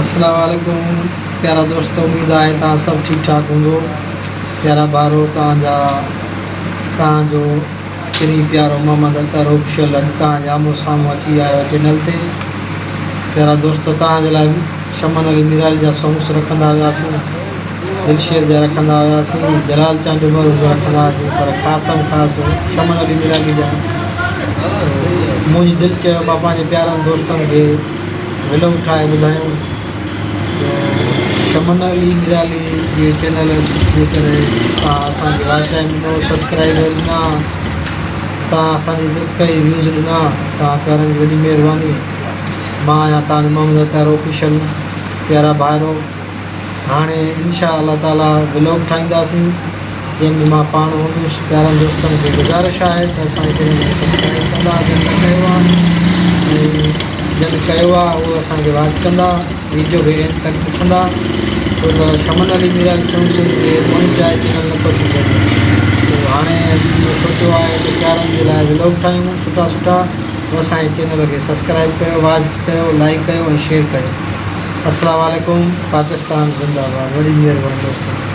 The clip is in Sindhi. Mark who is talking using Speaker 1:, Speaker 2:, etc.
Speaker 1: السلام عليڪم پيارا دوستو اميد آهي توهان سڀ ٺيڪ ٺاڪ هوندو پيارا ڀائرو توهان جا توهان جو پرين پيارو محمد اطهر آفيشل اڄ توهان جي آمهون سامهون اچي آيو آهي چينل تي پيارا دوستو توهان جي لاء شمن علي ميرالي جا سونگس رکندا هياسين دلشير جا رکندا هياسين جلال چانڊيو مرحوم جا رکندا هياسين پر خاص ۾ خاص شمن علي ميرالي جا منهنجي دل چيو مان پنهنجي پيارن دوستن کي ولوگ ٺاهي ٻڌايون جو شمن علي ميرالي جي چينل جي ڪري توهان اسان کي واچ ٽائيم ڏنو سبسڪرائبر ڏنا توهان اسان جي عزت ڪئي ويوز ڏنا توهان پيارن جي وڏي مهرباني مان آهيان توهان جو محمد اطهر آفيشل پيارا ڀائرو هاڻي انشاء الله تعالي ولوگ ٺاهينداسين جنهن ۾ مان پاڻ هوندس پيارن دوستن کي گذارش آهي ته اسان جي چينل کي سبسڪرائب ڪندا جن نه ڪيو آهي ۽ جن ڪيو آهي اهو اسان کي واچ ڪندا ويڊيو کي اينڊ تڪ ڏسندا ڇو ته شمن علي ميرالي سونگ جي مونيٽائز چينل نٿو ٿي سگهي تو هاڻي سوچيو آهي ته پيارن جي لاء ولوگ ٺاهيون سٺا سٺا اسان جي چينل کي سبسڪرائب ڪيو واچ ڪيو لائڪ ڪيو ۽ شيئر ڪيو السلام عليڪم پاڪستان زنده باد وڏي مهرباني دوستو.